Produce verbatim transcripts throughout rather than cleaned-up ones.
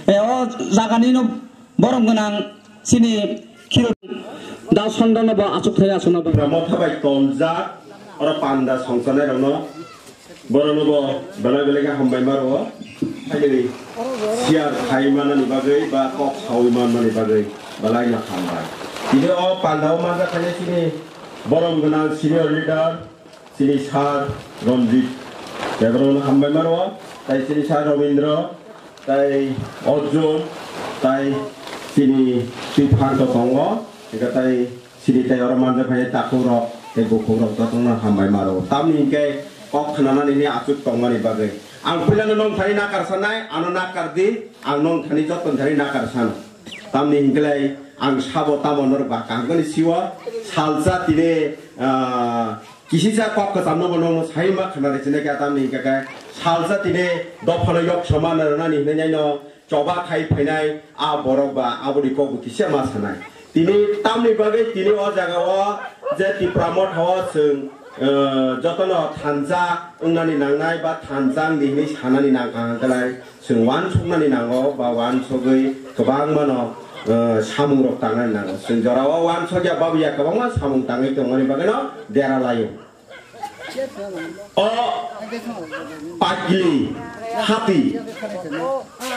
Tei o jagani no borom gwnang chini Khiro Da Sondono bo achuk thai aswkno bo. Motha bai tonjak oro panda songchonai rokno borokno bo belai belai khe hambai ma rwo. Finally share khai manani bagwi ba kok sawi manmani bagwi belai no hambai. Tini o panda o manjak khainai chini borom gwnang senior leader chini sir Ranjit Debbarmano hambai mano, tai chini sir Robindra, tai Arjun, tai chini Siphanto tongo, eka tai chini tai oro manjak phai takhuk rok, tai bukhuk rok jotono hambai mano. Tamni hinkhe kok khnanani ni achuk tongmani bagwi. Ang puilano nong thani nakar sanai, ano nakar di, ang nong thani joton thani nakar sano. Tamni hinkelai ang sabo tamo norok ba kaham kani siwo salsa tine, ah, kisisa kok kwchamno bo nongno sai ma khna rwchina khe tamni hinkhe khe salsa tine dophano yok sama narwknani hinwi naino choba khai phainai a borok ba aboni kok bo kisa ma sanai. Tini tamni bagwi tini o jaga o je Tipra Motha o chwng, ah, jotono thansa wngnani nangnai ba thansa wngdi hinwi sanani nang kaham kelai. Chwng uansuknani nango ba uansugwi kwbangmano, eh, samungrok tangnani nango. Chwng jorao uansukya babuya kwbangma samung tangwi tongmani bagwino dera laio. O Pakli Hati,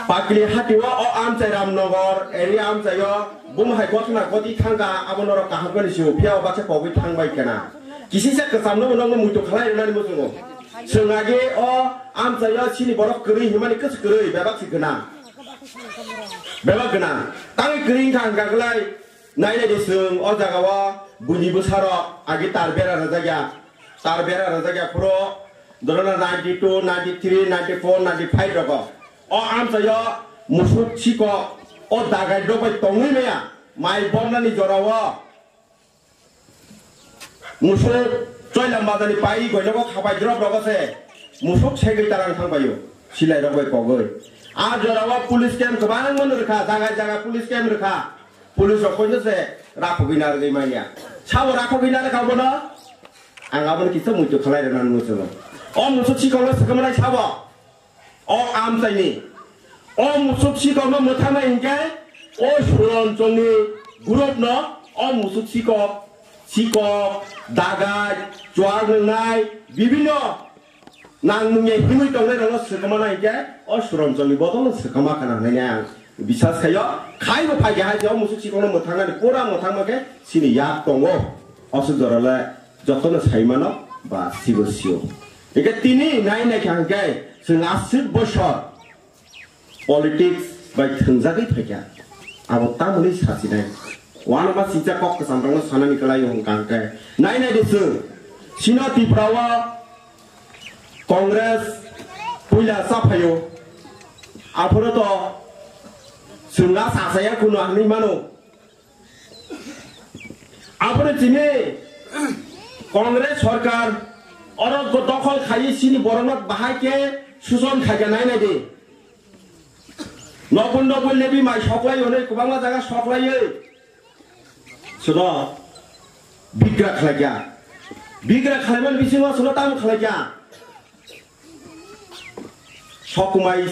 Pakli Hati o, o amchai Ramnagar area amchaio bumhai gotna goti thangkha, abo norok kaham khe sio, phiya o baksa kogwi thangbai kena. Kisisa kwchamno bo nokno muitu khalai rwnani muchungo. Chwng age o amchaio chini borok kwrwi himani kwchwk kwrwi bebak se gwnang. Bebak gwnang. Tangwi kwrwi wngkha hwnkha kwlai nai nai di chwng o jagao buini bwsarok age tar bera rwjakya. Tar bera rwjakya phuru dorona ninety two, ninety three, ninety four, ninety five rogo. O amchaio musuk chiko o dagai dogbai tongwi maya mai bornani jorao. Musuk Choilam bazarni pai goinogo khapai drop rogo se musuk segwi tarang thangbaio silai rok bai kogwi. A jorao police camp kwbangma rwkha, jaga jaga police camp rwkha. Police rok koino se rakhogwi narwgwi manya. Sabo rakhogwi narwkha bono? Ang abono kisa muitu khalai rwnani muchungo. O musuk sikolo swkangmani sabo. O amchaini, o musuk sikokno mwthangna hinkhe o Suronchongni group no o musuk sikok, sikok, dagai, chuak nwngnai, bibinno nang nungya himwi tongnai rokno swkama na hinkhe o Suronchongni bodolno swkama khna hwnwi ang bisas khaio. Khaibo phaikhe hai je o musuk sikokno mwthangnani pura mwthangma khe chini yak tongo. Aswk jorale jotono saimano ba sibo sio. Eke tini nai nai kha hwnkhe chwng aswk bosor politics bai thwngjagwi phaikha. Abo tamoni sachinai. Uanama sijak kok kwcham rokno sanani kwlai hwnkha hwnkhe nai nai di chwng. Sino Tripura o Congress puila chaphaio. Aphuru to chwng a sachaya kuno hwnwi mano. Aboni chini Congress sorkar oro dokhol khaiwi chini borokno bahai khe suson khaikha nai nai di. Nokbul nokbul lebi mai soklai hwnwi kwbangma jaga soklaiwi suno bigra khlaikha. Bigra khlaimani bisingo suno tamo khlaikha. Sokumai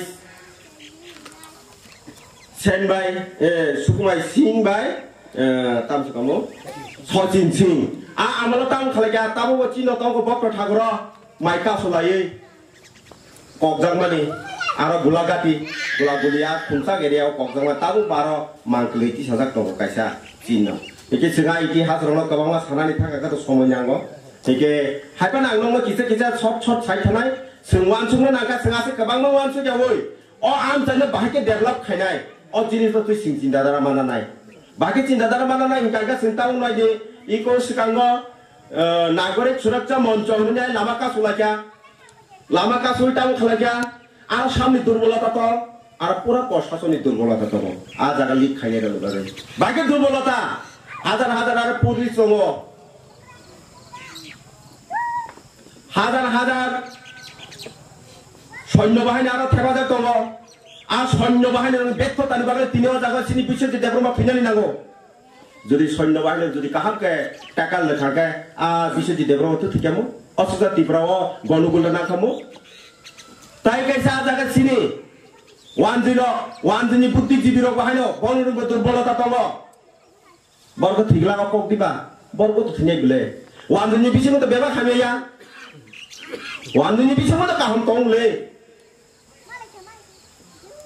Sen bai, eh, Sukumai Singh bai, eh, tamsa kamo Sachin Singh. A amalo tamo khalai kha, tamo bo chino tongo bokto thagro, mai kasulai, kokjakmani, aro gulagati, gulagulia, khumsak area o kokjakmani, tamo baro mangkli tisajak tongo kaisa chino. Hike swnga itihas rokno kwbangma sanani thangkha khe to somoi nango. Hike haiphano ang nokno kisa kisa short short sai thanai, chwng uansukna nangkha, chwng aswk kwbangma uansuk yaui. O amchaino bahai khe develop khainai, o jinisno twi chwng chinta dara mana nai. Bahai khe chinta dara mana nai hwnkha khe chwng tamo nai di, iko swkango, eh, Nagorik Suraksha Moncho hwnwi lama kasulaikha. Lama kasui tamo khlaikha, aro samni durbolota tong, aro pura proshasoni durbolota tongo. A jaga leak khainai rokni bagwi. Bahai khe durbolota, hajar hajar aro police tongo. Hajar hajar soinyo bahini aro thepajak tongo. A soinyo bahini rokni betho tani bagwi tini o jaga chini Biswajit Debbarma phinani nango. Jodi soinyo bahini jodi kaham khe tackle le thang khe, a Biswajit Debbarma twi thwikhamu. Aswksa Tripura o gonogol nangkhamu. Tai kaisa a jaga chini Wanjwi no, wanjwi ni buddhijibi rok bahai no, boni rok bo durbolota tongo. Borok thwigla kok diba, borok to thwinai bwle. Wanjwi ni bisingo to bebak hamya ya. Wanjwi ni bisingo to kaham tong le.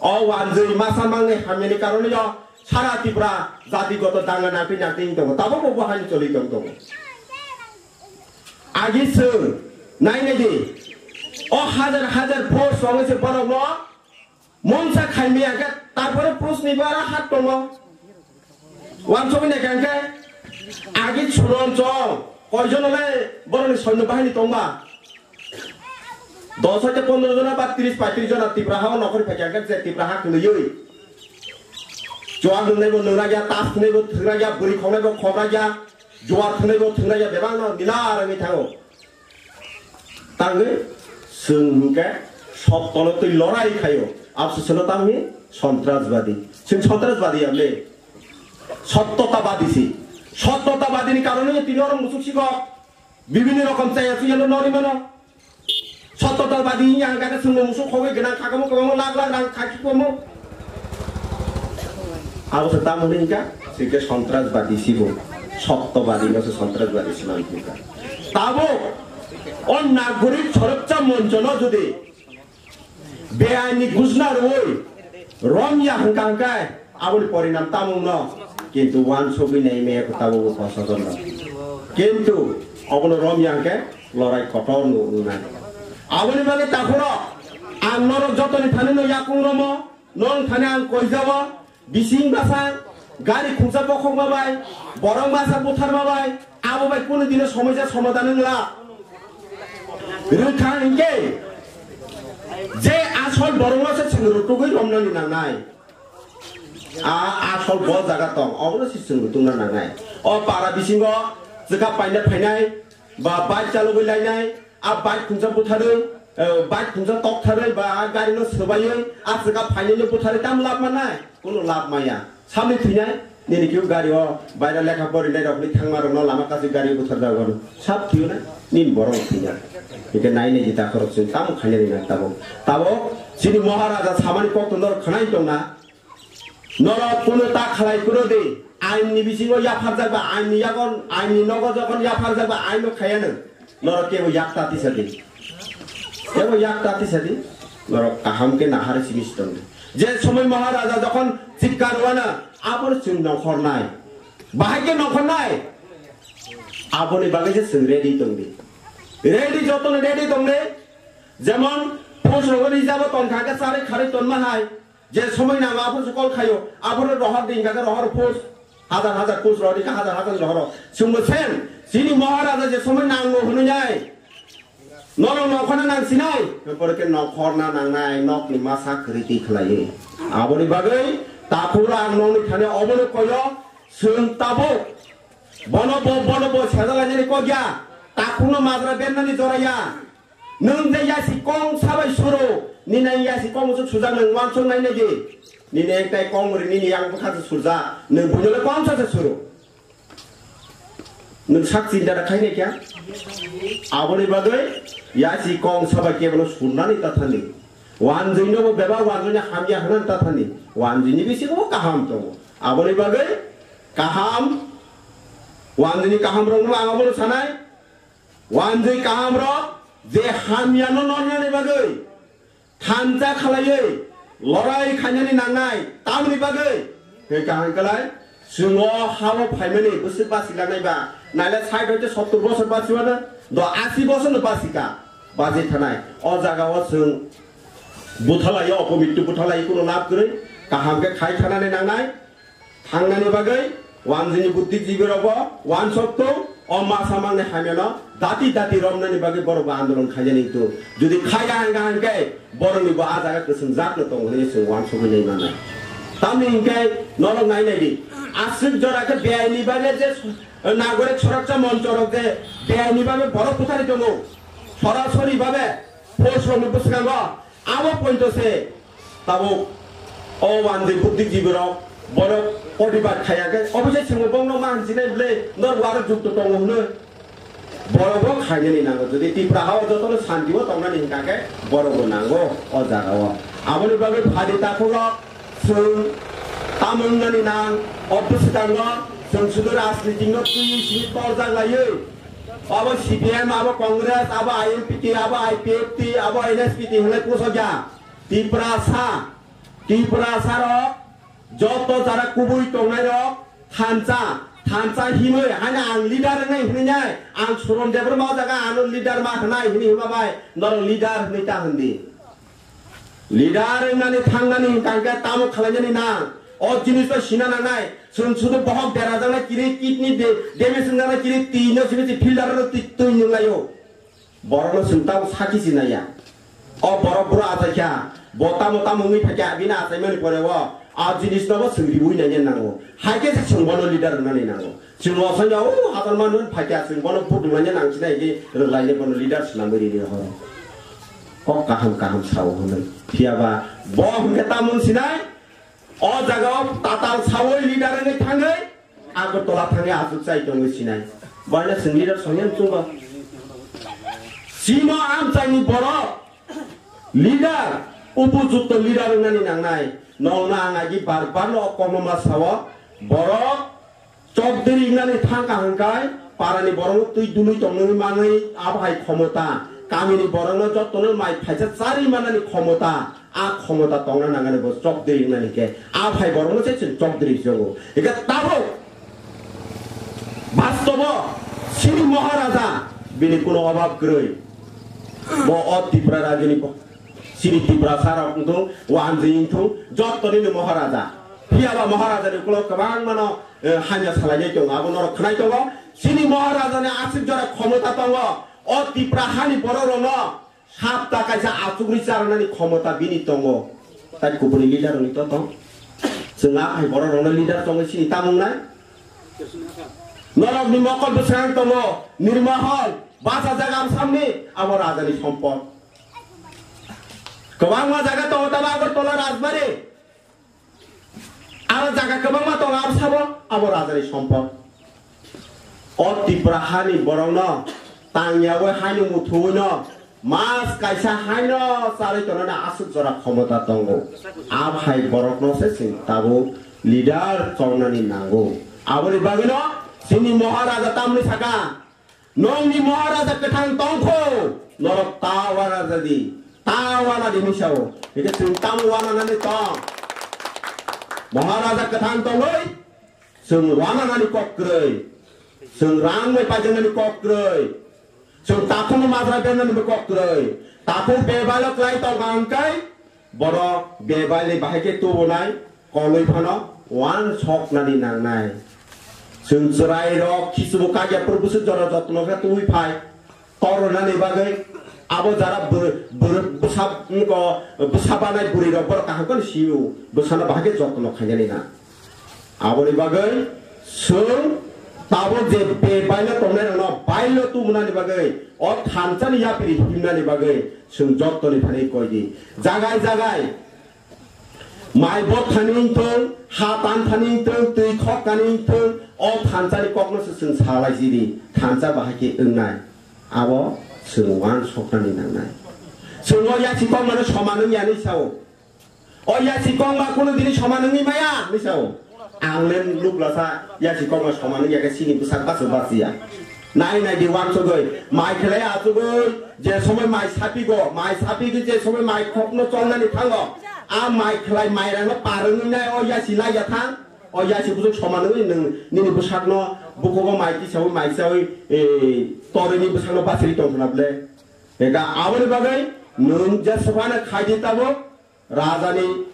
O wanjwi masa mangni hamya ni karone yo sara Tripura jati goto danga nangpi nangpi tongo. Tabo bo bahai choli tong tongo. Agi sir, nai nai di. O hajar hajar force rok se borok no Mungsa khaimaya khe, tarpore Prusni bara hat tongo. Wansugwi naikha khe, agi Suron chong, koijon le borokni soino bahini tongba? Dos hoite pondro jona ba tris paitris jona Tipra hao nokhori phaikha khe, je Tipra ha khwlaiwi. Chuwak nwngnaibo nwngnakya, tas thwngnaibo thwngnakya, bwrwi khoknaibo khoknakya, juwar thwngnaibo thwngnakya, bebakno nila rwngwi thango. Tangwi chwng hwnkhe sottono twi lorai khaio. Absoseno tangwi sontrasbadi. Chwng sontrasbadi ya le? Sottotabadi si. Sottotabadi ni karone tini oro musuk sikok. Bibini rokom chaya chuya no nori mano. Sottotabadi ya hwnkhe chwng musuk khogwi gwnang khakamo kwbangma lakh lakh rang khakhi komo. Abo se tamo hwnwi hwnkha, sike sontrasbadi sibo, sottobadi no se sontrasbadi sinani hwnka. Tabuk o nagorik soroksa monchono jodi beaini gujna rwui romya hwnka hwnkhe aboni porinam tamo wngno, kintu wansugwi naimaya tabuk o kosokorno. Kintu obono romya hwnkhe lorai kotorno wngnai. Aboni bagwi takhorok ang norok jotoni thanino yakung romo. Nong thani ang koijao, bising basa, gari khungsa bokhokma bai, borok masa butharma bai, abo bai kunu dino somosa somadan wngla. Rwkha hinkhe, je asol borokno se chwng rutugwi romnani nangnai. A asol bo jaga tong, obono se chwng rutungna nangnai. O para bisingo chwkha paina phainai, ba bike chalogwi lainai, a bike khungsa butharwi, eh, bike khungsa toktharwi, ba a gari no swbaiwi, a chwkha phainai no butharwi, tam lab manai? Kunu lab maya. Samni thwinai, nini kiu gari o, baira lekha porinai rok ni thangma rok no lama kasi gari buthar jago no. Sab thwiyo na, nini borok thwinai. Hike nai nai jita khorok chwng tamo khainai rinai tabuk. Tabuk, chini Maharaja samani kok to norok khwnai tong na. Norok kunu ta khalai kunu di, ain ni bisingo yapharjak ba, ain ni yagon, ain ni nogo jokon yapharjak ba, ain no khaya nang. Norok kebo yak ta tisa di. Kebo yak ta tisa di. Norok kaham ke nahar simi sitong di. Je somoi Maharaja jokon chikkar wana, abor chwng nongkhor nai. Bahai ke nongkhor nai. Aboni bagwi se chwng ready tong di. Ready jotono ready tong di. Jemon, post rogoni jabo tong kha ke chari khari ton ma hai. Je somoi nango aphuru se call khaio, aphuru rohor di, hingkha khe rohor post, hajar hajar post rohor di, hajar hajar rohor. Chwngbo sen, chini Maharaja je somoi nango hwnwi nai, norok nokhorna nang sinai, pore khe nokhorna nangnai, nokni masa kwrwi twi khlaiwi. Aboni bagwi takhuk ang nokni thani obono koyo, chwng tabuk bono bo, bono bo sejalainani kok ya, takhukno majra bennani jora ya. Nwng je yasi kong sabai suru, nini yasi kong suk sujak nwng wansuk nai nai di. Nini ektai kong ri nini yang bwkha se surjak, nwng buino le kong sa se suru. Nwng sak chinta da khai nai kya? Aboni bagwi yasi kong sabai kebono surnani ta thani. Wanjwi no bo bebak wanjwi ni hamya hwnani ta thani. Wanjwi ni bisingo bo kaham tongo. Aboni bagwi kaham, wanjwi ni kaham rokno ang abono sanai. Wanjwi kahamrok je hamyano nornani bagwi thansa khlaiwi lorai khainani nangnai, tamni bagwi? Hwnkha hwnkhe lai, chwng o ha-o phaimani bwswk basi lanai ba, naile sait hoite sottor bosor basiwano, do asi bosorno basika, basi thanai. O jaga o chwng buthalai, opomittu buthalai, kuno lab kwrwi, kaham khe khai thanani nangnai. Thangnani bagwi wanjwini buddhijibi rokbo wansok tong, o masa mangni hamyano dati dati romnani bagwi borokbo andolon khainani tong. Jodi khaiya hwnkha hwnkhe borokni bo a jaga kwchwng jakno tongo hwnwi chwng wansugwi nai mannai. Tamni hwnkhe norok nai nai di. Aswk jora khe beaini bagwi je, eh, nagorik soroksa monchorok je beaini bagwi borok butharwi tongo. Sorasori babe post rokni bwskango abo pointo se. Tabuk o wanjwi buddhijibi rok borok protibad khaiya khe, obose chwngbo bongno ma hinsinai bwle, nor waro jukto tongo hwnwi. Borokbo khainani nango, jodi Tripura hao jotono shanti o tongnani hwnkha khe borokbo nango o jaga o. Aboni bagwi phadi takhuk rok, chwng tamo wngnani nang, o bwswkango chwng sudu rajnitik no twiwi simi torjak laiwi, abo C P M, abo Congress, abo I N P T, abo I P F T, abo N S P T hinwi pusokya. Tiprasa, Tiprasa rok, joto jara kubui tongnai rok, thansa, thansa hinwi haino ang leader wngnai hinwi nai, ang Suron Debbarma o jaga ano leader ma hwnai hinwi hwnma bai, norok leader hinwi ta hwndi. Leader wngnani thangnani hwnkha hwnkhe tamo khwlainani nang? O jinis no sina nangnai. Chwng sudu bohok derajaknai kiri, kidney de-, damage wngjaknai kiri, twi no simi se filter no twi, twi nunglaio. Borok no chwng tamo sakhi sinaiya. O borok buro achaikha, bo tamo tamo wngwi phaikha, bini achaimani pore o, a jinis no bo chwng riui naina nango. Hai khe se chwng bono leader wngnani nango. Chwng o sanya, o, hajar manwi phaikha, chwng bono vote rwlaina nangsinai, hwnkhe rwlaina bono leader swnamwi rini horo. Kok kaham kaham sao hwnwi. Phiya ba bo hwnkhe tamo sinai, o jaga o tatal saui leader wngwi thangwi, Agartala thangwi aswk chai tongwi sinai. Boino chwng leader songya chwngbo. Chino amchaini borok leader, upojukto leader wngnani nangnai. Nokno ang agi bar bar no kokno ma sao, borok Chokdiri wngnani thangkha hwnkhai, parani borokno twi dului tongnani manwi abo hai khomota, kamini borokno jotono mai phaisa charwi manani khomota, a khomota tongna nangani bo chokdiri wngnani khe, a phai borokno se chwng chokdiri hwnjago. Hwnkhe tabuk bastobo chini Maharaja bini kuno obab kwrwi. Bo o Tripura rajyoni bo Chini Tiprasa rok wngthung, wanjwi wngthung, jottoni no Maharaja. Phiya ba Maharaja ni ukulok kwbangma no, eh, hamya salainai tongo, abo norok khwnai tongo. Chini Maharaja ni aswk jora khomota tongo. O Tipra hani borok rok no hapta kaisa achugwi charwnani khomota bini tongo. Tai kubuni leader rok ni to tong. Chwng a hai borok rok no leader tongwi chini tamung nai. Norok ni mokol bwswng tongo, Nirmahal, bachajak Assam ni, abo raja ni sompot. Kwbangma jaga tongo tamo Agartala Rajbari. Aro jaga kwbangma tongo abo sabo abo rajani sompot. O Tipra hani borokno tangyawi haino muthuwi no mas kaisa haino charwi tongnani aswk jora khomota tongo. Aphai borokno se chwng tabuk leader chongnani nango. Aboni bagwino chini Maharaja tamni saka Nongni Maharaja kwthang tongkho, norok ta wana jadi, ta wana di misao. Hingke chwng tamo wana nani tong. Maharaja kwthang tongoi, chwng wana nani kok kwrwi. Chwng rang bai paijak nani kok kwrwi. Chwng takhuk no majra ben nani kok kwrwi. Takhuk bebailo kwlai tong ang kai, Borok bebailni bahai khe tubunai kolwi phano uansoknani nangnai. Chwng chwrairok khichubo kagya phuru bwswk jora jotno khe tubui phai. Tornani bagwi abo jara bwrwi, bwrwi, bwsa, wngkho, bwsa banai bwrwirok borok kaham kheno sio, bwsano bahai khe jotno khainani na. Aboni bagwi chwng tabuk je bebailo tongnairokno bailo tubunani bagwi, o thansani yapri himnani bagwi chwng jottoni thani koi di. Jagai jagai mai bot thani wngthung, ha tan thani wngthung, twi khok thani wngthung, o thansani kokno se chwng salai si di, thansa bahai khe wngnai. Abo chwng uansoknani nangnai. Chwng o yasi kokmano soman wngya hinwi sao. O yasi kokma kunu dini soman wngwi maya hinwi sao. Ang le nuklasa yasi kokma soman wngya khe chini bwsak baso basiya. Nai nai di uansugwi, mai khlai achugwi, je somoi mai sapigo, mai sapigwi je somoi mai khokno chongnani thango, a mai khlai mairangno par wngwi nai o yasi laiya thang, o yasi bwswk soman wngwi nwng nini bwsakno bukugo mai tisawi mai sawi, eh, torini bwsakno basiri tongthwna ble. Eka aboni bagwi nwng je sophano khaidi tabuk, Rajani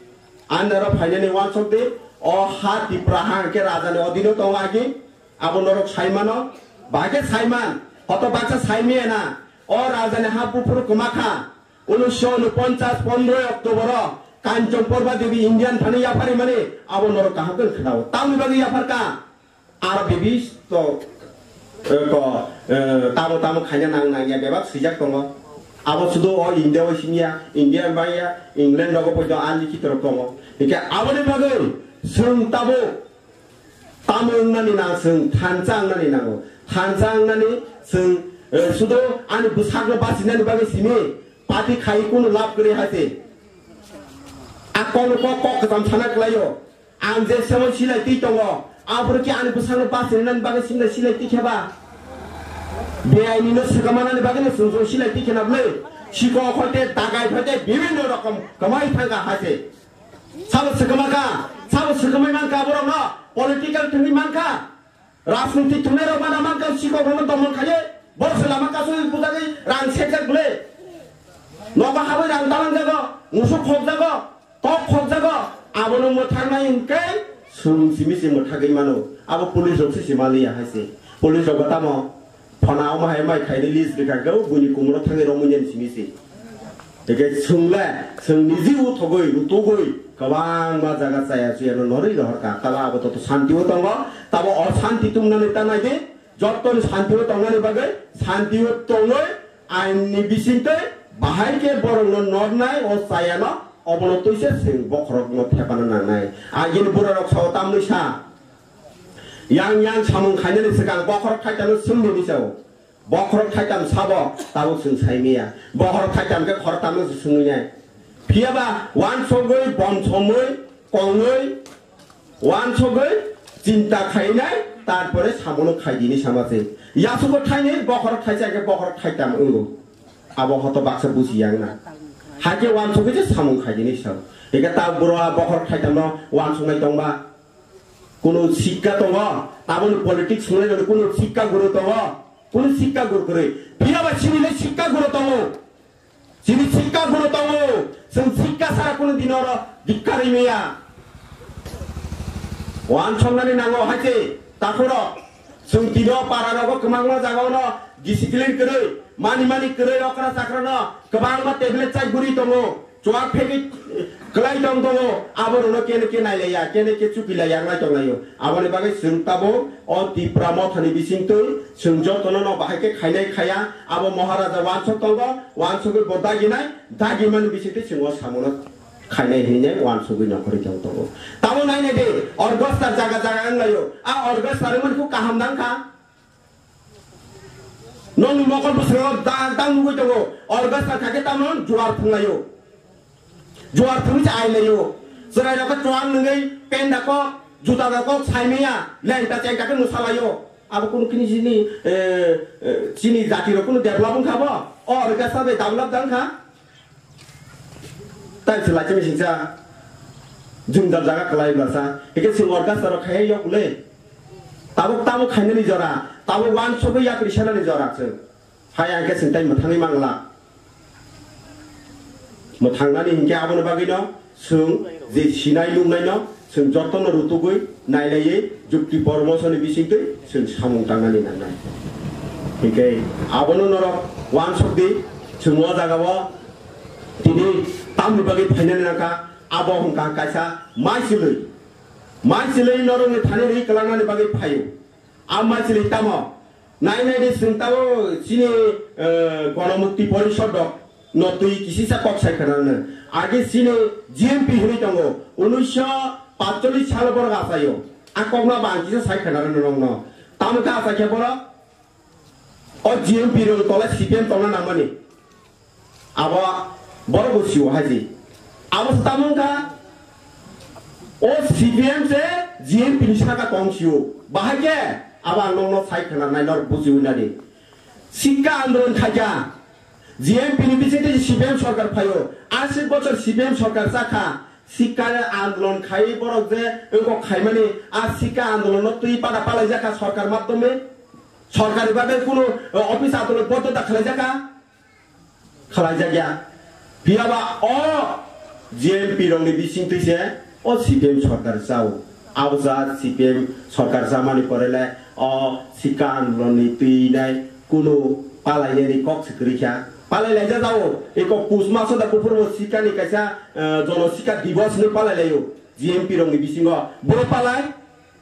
andaro phainani uansuk di, o ha Tipra ha hwnkhe rajani odino tongo agi, abo norok saimano, bahai khe saiman, hoto baksa saimaya na, o rajani ha buphuru kwma kha, unisho unoponchas pondroi October o Kanchan Purba Devi Indian thani yapharimani, abo norok kaham khe khwnao, tamni bagwi yaphar kha. Aro bibisto, eh, ko, eh, tamo tamo khaina nang nang ya bebak swijak tongo. Abo sudu o India o siniya, India baiya, England rogo poito a likhito rok tongo. Hingke aboni bagwi chwng tabuk tamo wngnani nang, chwng thansa wngnani nango. Thansa wngnani chwng, eh, sudu ani bwsakno bachinani bagwi simi party khai kunu lab kwrwi hai se. A kokno kok, kok kwcham sana kwlaio. Ang je semo silai twi tongo, aphuru khe ani bwsakno bachini nani bagwi sini silai twi khe ba? Beainino swkang manani bagwino chwng chwng silai twi khe na bwlwi? Sikok hoi te, dagai hoi te, bibhinno rokom kwmai thangkha hai se. Sabo swkang mankha, sabo swkangwi mankha borokno, political thwngwi mankha. Rajniti thwngnairok mana mankha, sikhok rokno domon khaye, borok se lama kasui bujagwi rang sekjak bwle. Nogo habwi rang dalangjago, musuk khokjago, tok khokjago, abono mwthaknai hwnkhe chwng simi se mwthagwi mano. Abo police rok se se maliya hai se. Police rok bo tamo phona omo hai mai khaini list rwkha khe buini kumuro thangwi romwi nani simi se. Hingke chwngle, chwng niji uthogwi, rutugwi, kwbangma jaga chaya chuyano norwi rohorkha. Tabo abo to santio tongo, tabo osanti tumnani ta naidi, jottoni santio tongnani bagwi, santio tongwi, ainni bisingtwi, bahai khe borokno nornai o chayano, obono twise chwng bokhorokno thepana nangnai. Agini burarok sao tamni sa, yang yang samung khainani swkang bokhorok thaitano swngmani sao. Bokhorok thaitam sabo, tabuk chwng sai maya. Bokhorok thaitam khe khoroktamno se swngwi nai. Phiya ba uansugwi, bomsomwi, kongwi, uansugwi, chinta khainai, tarpore samono khaidini sama se. Yasugo thainwi bokhorok thaisa khe bokhorok thaitam wngo. Abo hoto baksa buji yang na. Hakhe uansugwi je samung khaidini sao. Eke ta buro a bokhorok thaitamno uansugnai tongba. Kuno sikka tongo, taboni politics wngnai kuno sikka guru tongo. Kunu sikka guru kwrwi. Phiya ba chini le sikka guru tongo. Chini sikka guru tongo. Chwng sikka sara kunu dino oro dikka rwi maya. Uansuknani nango hai se takhurok. Chwng tino para rogo kwbangma jaga ono discipline kwrwi. Mani mani kwrwi okra chakra no kwbangma tablet chai guri tongo. Chuak phegwi kwlai tong tongo, abo rokno kene khe nailaiya, kene khe chukilaiya, wnglai tonglaio. Aboni bagwi chwng tabuk o Tipra mothani bisingtwi chwng jotono no bahai khe khainai khaiya, abo Maharaja uansuk tongo, uansugwi bo daginai, dagimani bisingtwi chwng o samono khainai hinwi uansugwi nongkhorwi tong tongo. Tamo nainai di, orchestra jaga jaga wnglaio, a orchestra wngmani khe kaham nangkha. Nokni mokol bwskango da-, dang nugwi tongo. Orchestra kha khe tamo juar phunglaio. Juar phungwi se ailaio. Chwrairok khe chuak nungwi pant da kok, juta da kok, saimaya, lengta chengta khe mwsalaio. Abo kunu kini chini, eh, eh, chini jatirok kunu develop wngkha bo? O orchestra bai develop da wngkha? Tai se lachi misingsa jwngjal jaga kwlai bwlasa. Hike chwng orchestra rok khaiya yok le. Tabuk tabuk khainani jora, tabuk uansugwi yapri sanani jora chwng. Hai ang khe chwng tai mwthangwi mangla. Mwthangnani hinkhe aboni bagwino chwng je sinai nuknaino chwng jotono rutugwi nailaiwi jukti poramosoni bisingtwi chwng samung tangnani nangnai. Hinkhe abono norok uansuk di, chwng o jagao tini tamni bagwi phainani nangkha, abo hwnkha kaisa maichwlwi. Maichwlwi norokni thani rwi kwlangnani bagwi phaio. A maichwlwi tamo? Nai nai di, chwng tamo chini, eh, Gonomukti Porishod rok no twi kisisa kok sai khwnarwno. Age chini G M P hinwi tongo, unisho patchollish salo borok achaio. A kokno bo ang kisa sai khwnarwno nokno. Tamo khe achai khe borok? O G M P rok tole C P M tongna nangmani. Abo borok bo sio haji. Abo se tamo wngkha, o C P M se G M P ni saka tong sio. Bahai khe abo ang nokno sai khwnarnai, norok bujiwi nadi. Sikka andolon khaikha, G M P ni bisingtwi C P M sorkar phaio, ashi bochor C P M sorkar chakha, sikka andolon khai borok je wngkok khaimani, a sikka andolon no twi pada palaijakha sorkar maddhome, sorkar ni bagwi kunu, eh, office adolot boddo da khlaijakha. Khlaijakya. Phiya ba o G M P rokni bisingtwi se o C P M sorkar chao. Abo ja C P M sorkar chamani pore le o sikka andolonni twi nai kunu palainani kok se kwrwi kha. Palai laijak jao. Eko pus maso da buphuru bo sikkani kaisa, eh, jono sikka divos hinwi palai laio G M P rokni bisingo. Boro palai,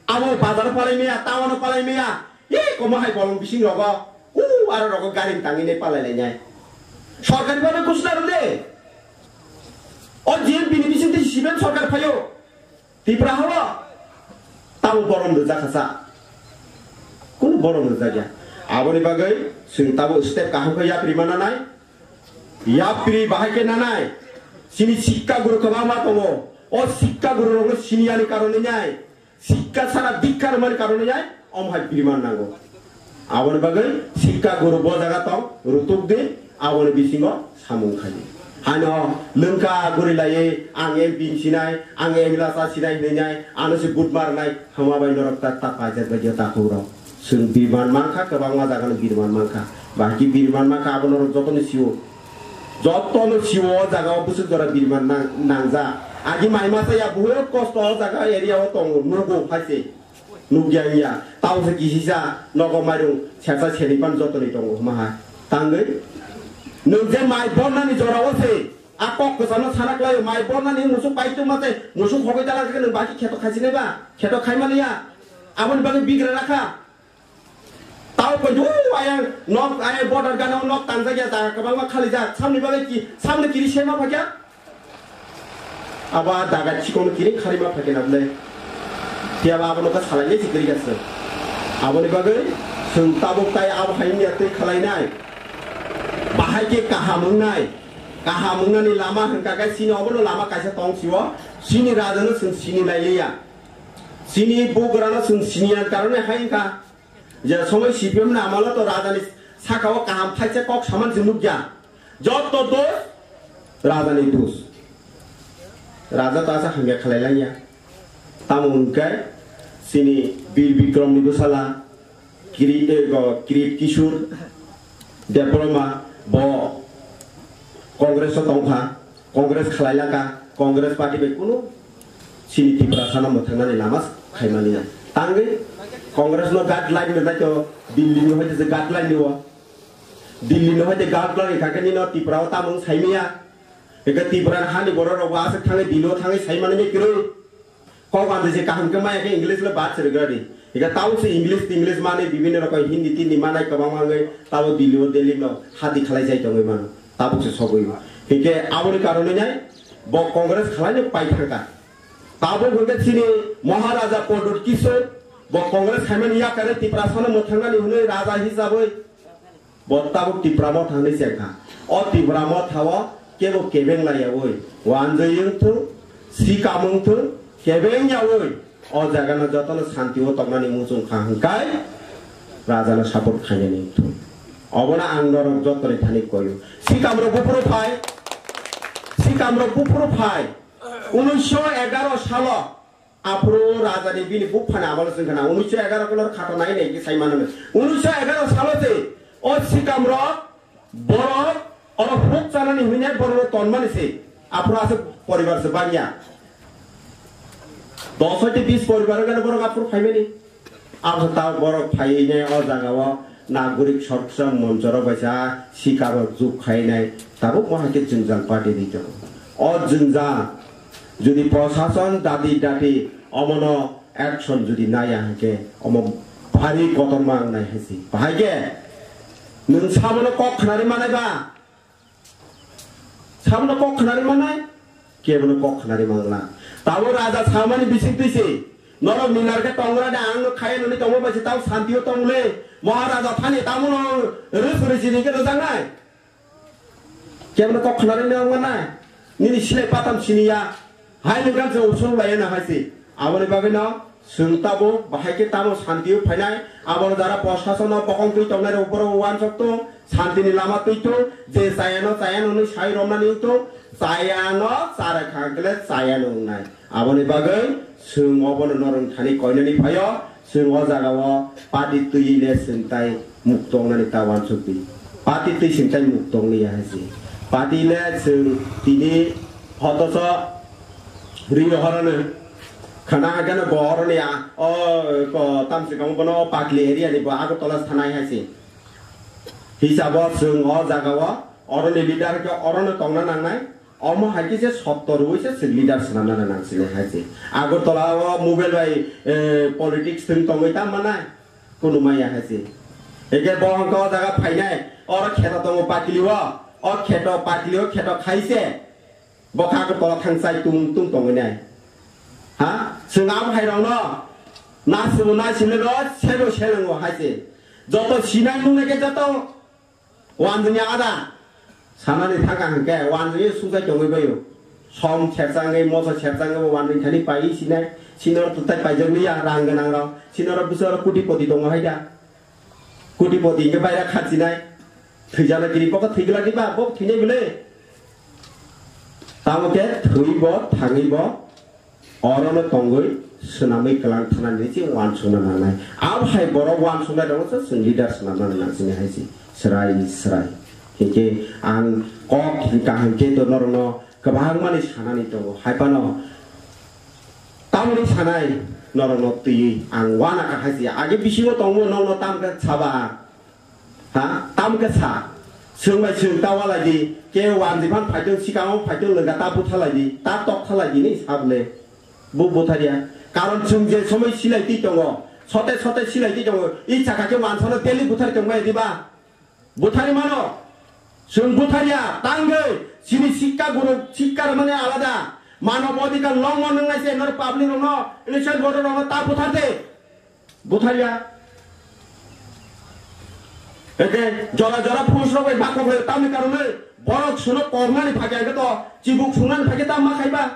abo bazar palai maya, town o palai maya. Ye, komo hai bolong bising rogo, u, aro rogo gari tangwi ne palai lai nai. Sorkar ni bagwi kusna rw de. O G M P ni bising twi C P M sorkar phaio. Tripura hao. Tamo borom rwjak kha sa. Kunu borom rwjak ya. Aboni bagwi chwng tamo step kaham khe yapri mana nai. Yapri bahai khe nanai. Chini sikka guru kwbangma tongo. O sikka guru rokno siniyani karone nai, sikka sara dikka rwmani karone nai, omo hai biriman nango. Aboni bagwi sikka guru bo jaga tong, rutuk di, aboni bisingo samung khai di. Hano lwngka guri laiwi, "Ang M P ni sinai, ang M L A sa sinai," hinwi nai, ano se but mar nai, hama bai norok ta, ta paijak bai ta khurok. Chwng birman mankha, kwbangma jagano birman mankha. Bahai khe birman mankha, abo norok jotono sio. Jotono sio o jaga o bwswk jora birman nang-, nangjak. Agi mai masa ya, buhut kosto o jaga area o tongo, nugo phaise. Nukya wngya. Tao se kisisa nogo mairung sersa seni pan jotoni tongo, hwma hai. Tangwi. Nwng je mai bonnani jora o se, a kok kwchangno sana klaio, mai bonnani musuk paituma tei musuk hogwi dala khe nwng baki kheto khaisinai ba? Kheto khaimani ya. Aboni bagwi bigra rakha. Tao koi, "O, ayang nok, ayang border gana nok tangjak ya, jaga kwbangma khali jak." Samni bagwi ki, samni kiri sema phakya? Abo a daga chikon kiri kharima phakya na bwle. Phiya ba abono ka salai le chikiri gasa. Aboni bagwi chwng tabuk tai abo hai ya tei khalai nai. Bahai ke kaham wngnai. Kaham wngnani lama hwnkha khe chini obono lama kaisa tong sio. Chini rajano chwng sini lai liya. Chini bugrano chwng siniya karone hai wngkha. Je somoi C P M ni amalo to rajani saka o kaham phaisa kok saman se nukya. Jotto dos rajani dos. Raja to asa hamya khalai langya. Tamo hwnkhe chini Bir Bikrom ni bwsala Kiri-, eh, go, Kirit Kishore Debbarma bo Congress o tongkha. Congress khlai laka, Congress party bai kunu chini Tiprasano mwthangnani lama khaimani ya. Tangwi Congress no guideline rwnai to Delhi no hoite je guideline ni o. Delhi no hoite guideline kha khe nino Tripura o tamung saimiya. Eka Tripura hani borok rok bo aswk thangwi Delhi o thangwi saimani ya kwrwi. Kok bandi se kaham khe maya khe English le bad se rwgra di. Ega tao se English, English manwi bibinno rokom Hindi, Tindi manai kwbangma wngwi tabo Delhi o, Delhi no hati khalai jai tongwi mano. Tabuk se sogwi. Hingke aboni karonwi nai bo Congress khalai no pai thangka. Tabuk hingke chini Maharaja Pradyut Kishore bo Congress khaimani yakare Tiprasano mwthangnani hwnwi raja hisabwi Bo tabuk Tipra Motha hinwi se wngkha. O Tipra Motha o kebo kebeng laiyaui, wanjwi wngthung, sikam wngthung, kebeng yaui, o jagano jotono santi o tongnani muchung kha hwnkhai rajano support khainani wngthung. Obono ang norok jotoni thani koio. Sikam rok buphuru phai, sikam rok buphuru phai. Unisho egaro salo Aphuru rajani bini buphani amalo chwng khna, unisho egaro kolor khato nai nai khe sai mano. Unisho egaro salo se o sikam rok borok oro huk chanani hwine borok tonmani se. Aphuru aswk poribar se bangya. Dos hoite bis poribar gana borok aphuru phaimani. Abo ta borok phaiwi ne o jaga o Nagorik Sorksa Monchorok bai sa sikaro juk khainai tabuk mo hai khe jwngjal party ri tongo. O jwngjal jodi prosason dati dati omono action jodi naya hai khe omo bhari kotorma wngnai hai se. Bahai khe nwng sabono kok khnari manai ba? Sabono kok khnari manai? Kebono kok khnari mangla. Tabo raja samani bising twi se. Norok ni narke tongra de ang no khaya noni tongma bai se tabo santi o tong le. Maharaja thani tamo no rus risi ni ke rojak nai. Kebono kok khnari nang manai. Nini silai patam sini ya. Hai nungkan se usung lai na hai se. Aboni bagwi no Chwng tabuk bahai khe tamo santi o phainai, abo jara prosason o bokong twi tongnai rok borok uansuk tong, santi ni lama twi tong, je chaya no chaya no hwnwi sai romnani wng tong, chaya no chara kha hwnkhe le chaya no wngnai. Aboni bagwi chwng obono norok thani koinani phaio, chwng o jaga o party twi le chwng tai mukto wngnani ta uansuk di. Party twi chwng tai mukto wngliya hai se. Party le chwng tini hotoso Ri horono khana hagano bo oroni a, o ko tamsi kamo bono o Pakli area ni bo Agartala thanai hai se. Hisabo chwng o jaga o oroni leader khe orono tongna nangnai. Omo hai khe se sotto rwui se chwng leader swnamna nang sini hai se. Agartala o mobile bai, eh, politics thwng tongwi ta manai. Kunu maya hai se. Eke bo hwnkha o jaga phainai. Oro kheto tongo Pakli o. O kheto Pakli o kheto khai se. Bo kha ko tola thang chai tung tung tongwi nai. Ha? Chwng abo hai rokno na simo na simo ro sebo selango hai se. Joto sinai nung nai khe joto wanjwngya ada. Sanani thangka hwnkhe wanjwngya sungchai tongwi baio. Som serchangwi, moso serchangwi bo wanwi thani pai sinai. Sinoro twtai paijak liya rang gwnang rok. Sinoro bwswk oro kutipoti tongo hai da. Kutipoti hwnkhe baira khatsinai. Thwijala kiri bokhe thwigwlak diba, bo thwinai bwle. Tamo khe thwibo, thangwibo, orono tongwi swnamwi kwlang thanani se uansukna nangnai. Abo hai borok uansuknai rokno se chwng leader swnamnani nang sini hai se. Srai, srai. Hinkhe ang kok kaham khe to norokno kwbangmani sanani tongo. Hai phano tamni sanai norokno twiwi ang uanakha hai se. Age bisingo tongmo nokno tamkhe saba. Ha? Tamkhe sa. Chwng bai chwng ta ualai di. Ke wanjwi phan phaitong, sikang o phaitong lwngkha ta buthalai di. Ta tok thalai di ni sa bwle. Bo butharya. Karon chwng je somoi silai twi tongo. Sote sote silai twi tongo. I chakha khe wansano daily buthari tongmai di ba. Buthari mano. Chwng butharya. Tangwi. Chini sikka guru, sikka rwmani alada. Manob adhikar longmon wngnai se nor public rokno, election voter rokno ta buthar de. Butharya. Eke jora jora phunus rok bai bakok le tamni karone borok suno kornani phage age to chibuk sungnani phage ta ma khaiba.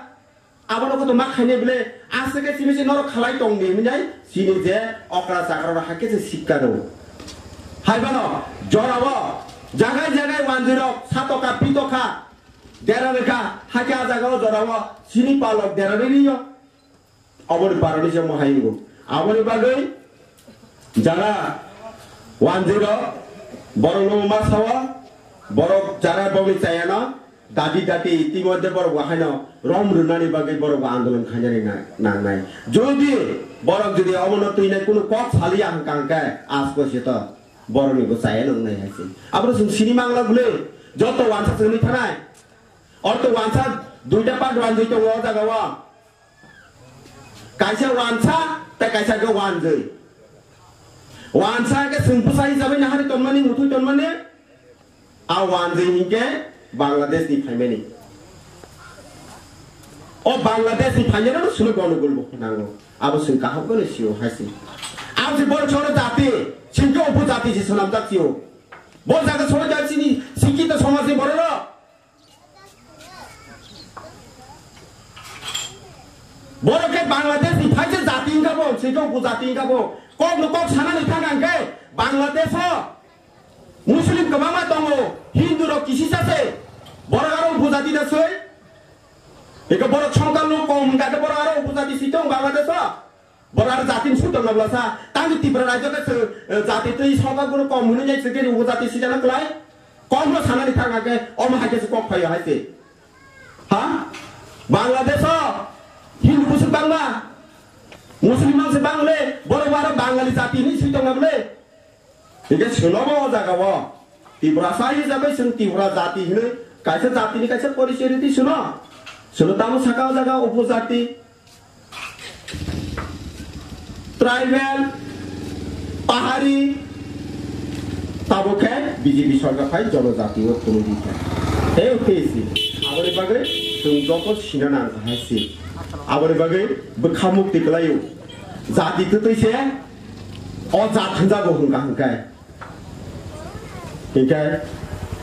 Abono koto ma khaine bile aswk khe simi se norok khalai tong di hinai sini je okra chakra rok hakhe se sikka do. Haibano jora o jagai jagai wanjwi rok satoka pitoka dera rekha hakhe a jaga o jora o sini palok dera ri ri yo. Aboni parani se mohai wngo. Aboni bagwi jara wanjwi rok borok no ma sao, borok jara bongni chayano dati dati itimodhye borok bo haino rom rwnani bagwi borok bo andolon khainani na-, nangnai. Jodi borok jodi obono twinai kunu kok saliya hwnkha hwnkhe asko se to borokni bo chaya nwngnai hai se. Abro chwng sini mangla bwle joto wansa chwngwi thanai. Orto wansa duita part wanjwi tongo o jaga o. Kaisa wansa, tei kaisa khe wanjwi. Wansa khe chwng bwsa hisabai nahari tonmani, muthwi tonmani, a wanjwi hinkhe Bangladesh ni phaimani. O Bangladesh ni phainai no sunu gonogol bo nango. Abo chwng kaham khe sio hai se. Abo se borok soro jati, chwng khe upo jati se swnamjak sio. Bo jaga soro jati sini sikita somaj ni borok rok. Borok khe Bangladesh ni phaisa jati wngkha bo, swi khe upojati wngkha bo. Kok no kok sanani thang ang khe Bangladesh o Muslim kwbangma tongo, Hindu rok kisisa se. Borok aro upojati da swi. Eko borok songkal no kom wngkha khe borok aro upojati swi tong Bangladesh o. Borok aro jatini sudor nabla sa, tangni Tripura rajyo khe se, eh, jati twi songkha guru kom hwnwi nai se khe upojati sijana klai. Kom no sanani thang khe, omo hai khe se kok phaio hai se. Ha? Bangladesh o Hindu bwswk bangma, Muslim mang se bang le, borok aro Bangali jati hwnwi swi tong nabla le. Hingke swnamo o jaga o Tiprasa hisabe chwng Tipra jati hinwi kaisa jatini kaisa porichoi rwdi swnw. Swnw tamo saka o jaga upojati, tribal, pahari, tabuk khe B J P sorkar phai jonojati o phunugwi kha. He U P S C, aboni bagwi chwng joto sina nang kha hai se. Aboni bagwi bwkha mukti kwlaio. Jati twtwi se o jat hwnjago hwnkha hwnkhe. Hinkhe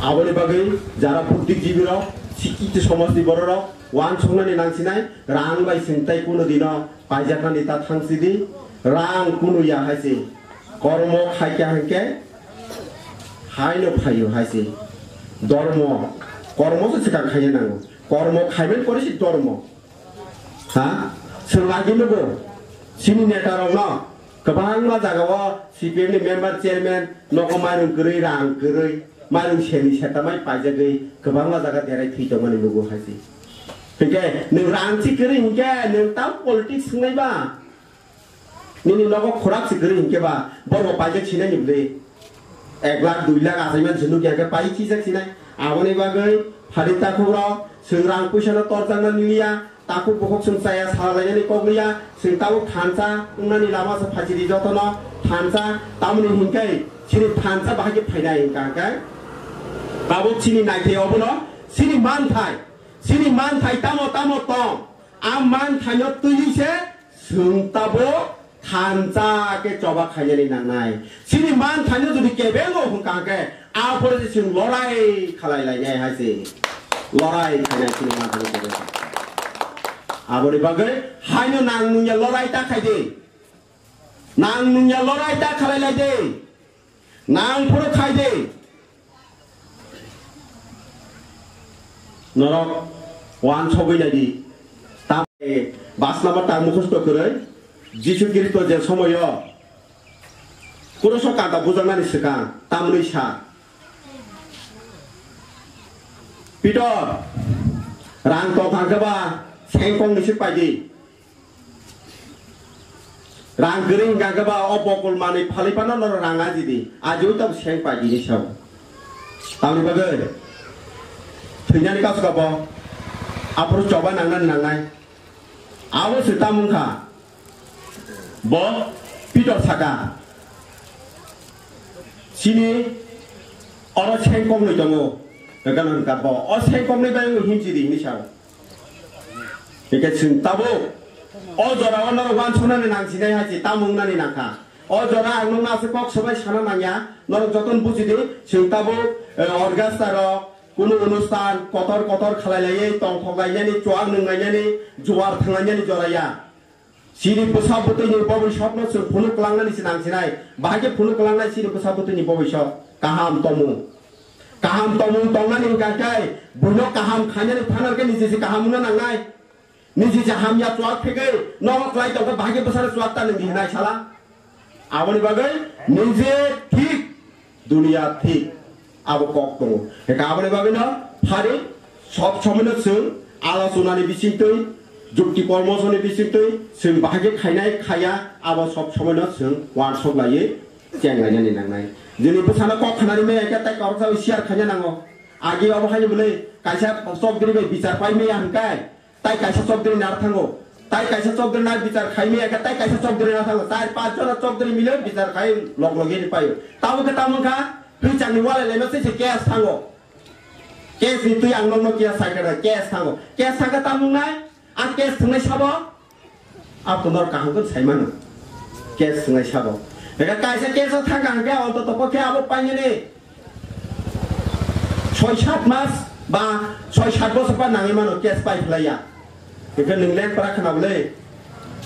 aboni bagwi jara buddhijibi rok, sikhitu somajni borok rok, uansuknani nangsinai, rang bai chwng tai kuno dino paijaknani ta thangsidi, rang kuno ya hai se, kormo khaikha hinkhe haino phaio hai se, dormo, kormo se swkang khaina nango, kormo khaimani pore se dormo. Ha? Chwng lagi nugo. Chini neta rokno kwbangma jaga o C P M ni member, chairman nogo mairung kwrwi, rang kwrwi, mairung seni seta mai paijagwi kwbangma jaga derai thwi tongmani nugo hai se. Hinkhe nwng rang si kwrwi hinkhe nwng tamo politics wngnai ba? Nini nogo khorap si kwrwi hinkhe ba, borok paijak sinai ni bwlwi. Ek lakh, dui lakh achaimani se nukya khe pai chijak sinai. Aboni bagwi phari takhuk rok, chwng rang puisa no torjakna niliya, takhuk bukhuk chwng chaya sala lainani kok liya, chwng tabuk thansa wngnani lama se phaisidi jotono thansa, tamoni hinkhe chini thansa bahai khe phainai hwnkha hwnkhe. Tabuk chini naithai obono, chini manthai, chini manthai tamo tamo tong, a manthaino twiwi se chwng tabuk thansa khe choba khainani nangnai. Chini manthaino jodi kebengo hwnkha khe, aphuru se chwng lorai khalai lainai hai se. Lorai khainai chini manthaino kebengo. Aboni bagwi haino nang nungya lorai ta khai di. Nang nungya lorai ta khalai lai di. Nang phuru khai di. Norok wansogwi nai di. Tam-, basnama tang mukhusto kwrwi Jisu Khristo je somoyo Kuruso kanta bujaknani swkang tamni sa, Pitor, rang tong thang khe ba seng kong ni sik pai di. Rang kwrwi hwnkha khe ba o bokol manwi phalwi phano norok rang aji di. Ajiwi tamo seng pai di hinwi sao. Tamni bagwi thwinani kasu kabo aphuru choba nangnani nangnai. Abo se tamo wngkha. Bo Pitor saka, "Chini oro seng koknwi tongo." Hwnkha hwnkha bo, "O seng koknwi bai wng himchi di," hinwi sao. Hwnkhe chwng tabuk o jorao norok wansuknani nangsinai hai se tamo wngnani nangkha. O jora ang nokno aswk kok swbai sana nangya, norok jotono buji di, chwng tabuk, eh, orchestra rok, kunu onusthan kotor kotor khalai laiwi tongthok lainani, chuak nwng lainani, juar thang lainani jora ya. Chini bwsa bwtwini bobiswkno chwng phunuk kwlangnani se nangsinai. Bahai khe phunuk kwlangnai chini bwsa bwtwini bobiswk? Kaham tomung. Kaham tomung tongnani hwnkha khe buino kaham khainani phanar khe niji se kaham wngna nangnai. Niji se hamya chuak phegwi nogo kwlai tongkhe bahai khe bwsano chuak ta nung di hinai sala. Aboni bagwi niji thik, duniya thik. Abo kok tongo. Hwnkhe aboni bagwino phari sob somoino chwng alochonani bisingtwi, jukti pormosoni bisingtwi chwng bahai khe khainai khaiya, abo sob somoino chwng uansuk laiwi cheng lainani nangnai. Jini bwsano kok khanani maya khe tei koroksa share khaina nango. Agi obo haino bwlwi kaisa chokdri bai bichar pai maya hwnkhe, tai kaisa chokdri nar thango. Tai kaisa chokdri nar bichar khai maya khe, tai kaisa chokdri nar thango. Char panch jona chokdri mile bichar khai log log ni paio. Tamo khe tamo wngkha, twi changni walai laima se se case thango. Case ni twi ang nokno kiya sai khe case thango. Case thangkhe tamo wngnai, ang case thwngnai sabo. Ang to norok kaham khe sai mano. Case thwngnai sabo. Eka kaisa case o thangkha hwnkhe ontoto pokhe abo painani soi sat mas ba soi sat bosor pa nangwi mano case pai phlaiya. Hwnkhe nwng leng pora khna bwle.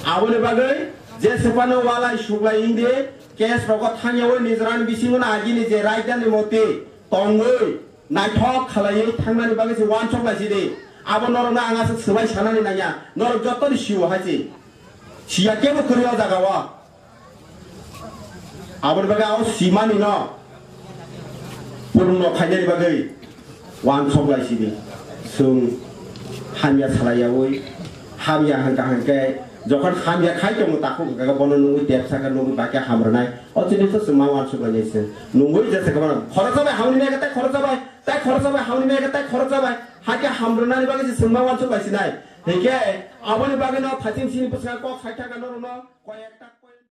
Aboni bagwi je sephano walai suklai wngdi, case rogo thangyawi nijorani bisingo no agini je raidani moti tongwi naithok khalaiwi thangnani bagwi se uansuk lai sidi. Abo norokno ang aswk swbai sanani nangya. Norok jottoni sio hai se. Siya kebo kwrwi o jagao. Aboni bagwi o simani no purno khainani bagwi uansuk lai sidi. Chwng hamya salaiyawi, hamya hwnkha hwnkhe, jokhon hamya khai tongo takhuk hwnkha khe bono nungwi depsa khe nungwi bahai khe hamrwnai. O chini to chwng ma uansuk lainai se. Nungwi jesa khe bono khoroksa bai hamni mega tai khoroksa bai, tai khoroksa bai hamni mega tai khoroksa bai. Hai khe hamrwnani bagwi se chwng ma uansuk lai sinai. Hinkhe aboni bagwi no thaching sini bwskango kok sai thangkha norokno koi ekta